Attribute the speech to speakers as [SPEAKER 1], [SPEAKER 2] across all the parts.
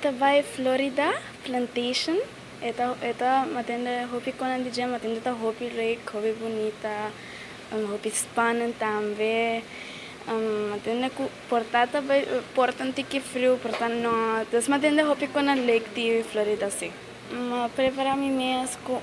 [SPEAKER 1] Ta bai Florida, Plantation. E ta m'a tende hopi cos di dje, m'a tende ta hopi leuk, hopi bunita, hopi spannend tambe. M'a tende cu por ta tambe por ta un tiki frio, por ta no. Dus m'a tende hopi cos leuk di Florida, si. M'a prepara mi mes cu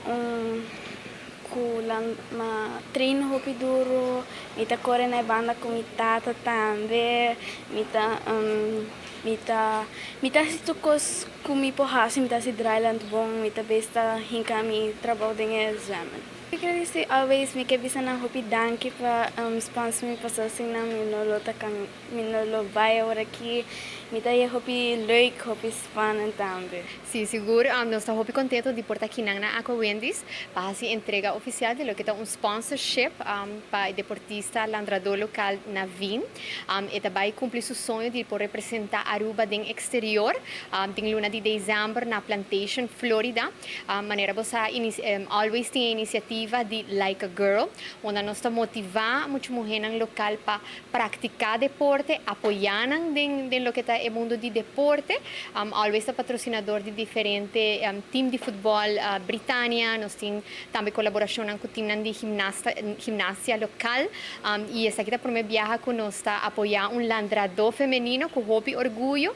[SPEAKER 1] m'a train hopi duro, mi ta core na banda cu mi tata tambe, mi ta haci cos cu mi por haci, mi ta haci dryland bon, mi ta besta hinca mi trabou den e zwemmen. Mi kier bisa Always, mi kier bisa nan hopi danki pa sponsor mi, paso asina mi no lo ta mi no lo bay awor aki. Mi ta hopi leuk, hopi spannend tambe.
[SPEAKER 2] Si, sigur, nos ta hopi contento di por ta aki na Aqua Wendy's pa haci entrega oficial di loke ta un sponsorship pa e deportista landador local Navin. E ta bay cumpli su soño di por representa Aruba den exterior, den luna di december na Plantation, Florida. Manera bo Always tin iniciativa di Like a Girl, unda nos ta motiva mucha muher local pa practica deporte, apoya den loke ta e mundo di deporte. Always ta patrocinador di diferente team di futbol Britannia, nos tin tambe colaboracion cu team di gimnasia local y esaki ta prome biaha cu nos ta apoya un landador femenino cu hopi orguyo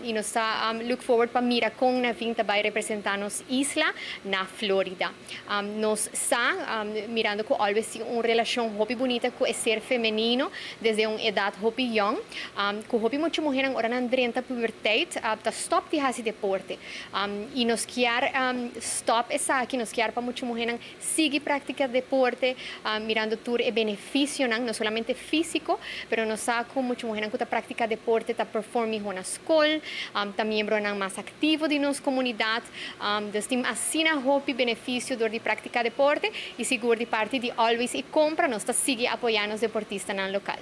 [SPEAKER 2] y nos ta look forward pa mira con Navin tambe representa nos isla na Florida. Nos sa, mirando cu Always tin un relacion hopi bunita cu ser femenino desde un edad hopi young, cu hopi mucha muher ora nan drenta puberteit, ta stop di haci deporte. Y nos kier stop esaki, nos kier pa mucha muher sigui practica deporte, mirando tur e beneficio, no solamente fisico, pero nos sa cu mucha muher cu ta practica deporte ta perform na scol, ta miembro mas activo di nos comunidad, dus tin asina hopi beneficio door di practica deporte y sigur di parti di Always y Compra nos ta sigui apoya nos deportistanan local.